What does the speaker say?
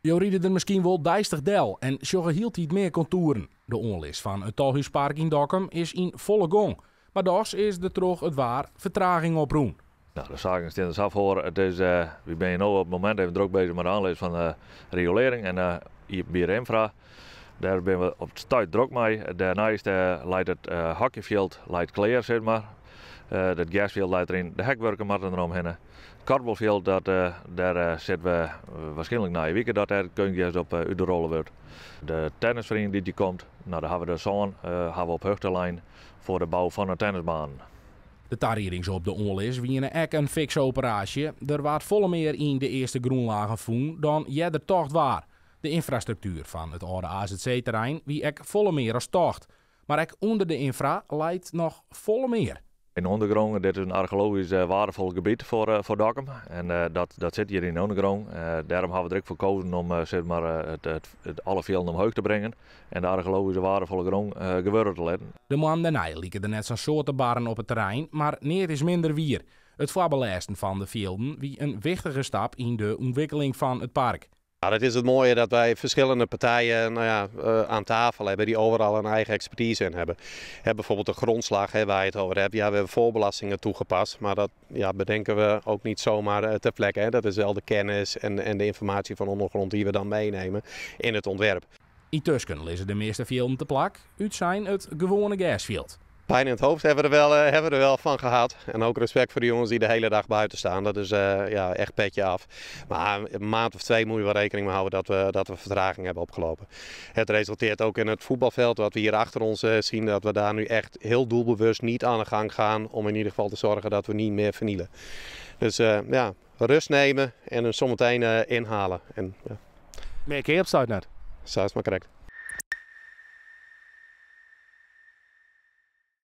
Jo ride der miskien wol deistich del en sjogge hieltyd mear kontoeren. De oanlis fan it Tolhúspark yn Dokkum is yn folle gong. Mar dochs is der troch it waar fertraging oprûn. Nou, de saken stean der sa foar. It is, wy binne no op it momint even drok bezich mei de oanlis fan de riolering en de iepenbiere ynfra. Dêr binne we op it stuit drok mei. Dêrneist leit it hockeyfjild leit klear, sis mar. It gersfjild leit deryn. De hekwurken moatte der omhinne. It kuorbalfjild, dat, dêr sitte we waarskynlik nije wike dat dêr it keunstgers op útrôle wurdt. De tennisferiening dy't hjir komt, nou, dêr hawwe we de sân hawwe we op hichte lein foar de bou fan de tennisbanen. De tariedings op de oanlis wiene ek in fikse operaasje. Der waard folle mear yn de earste grûnlagen fûn dan earder tocht waard. De ynfrastruktuer fan it âlde AZC-terrein wie ek folle mear as tocht. Mar ek ûnder de ynfra leit noch folle mear. In de ûndergrûn, dit is in archeologysk weardefol gebiet foar Dokkum. En dat sit hjir yn de ûndergrûn. Dêrom hawwe we der ek foar kozen om sis mar, it alle fjilden omheech te bringen en de archeologyske weardefolle grûn gewurde te litten. De moannen dêrnei like der net sa'n soad te barren op it terrein, mar neat is minder wier. It foarbelêsten fan de fjilden wie in wichtige stap yn de ûntwikkeling fan it park. Ja, dat is het mooie dat wij verschillende partijen, nou ja, aan tafel hebben die overal een eigen expertise in hebben. Hè, bijvoorbeeld de grondslag, hè, waar je het over hebt. Ja, we hebben voorbelastingen toegepast, maar dat, ja, bedenken we ook niet zomaar ter plekke. Hè. Dat is wel de kennis en de informatie van ondergrond die we dan meenemen in het ontwerp. Yntusken lizze de measte fjilden te plak, útsein it gewoane gersfjild. Pijn in het hoofd hebben we er wel van gehad. En ook respect voor de jongens die de hele dag buiten staan. Dat is ja, echt petje af. Maar een maand of twee moet je wel rekening mee houden dat we vertraging hebben opgelopen. Het resulteert ook in het voetbalveld wat we hier achter ons zien. Dat we daar nu echt heel doelbewust niet aan de gang gaan. Om in ieder geval te zorgen dat we niet meer vernielen. Dus ja, rust nemen en zometeen inhalen. En, ja. Mear keapstuit net. Zo is het maar correct.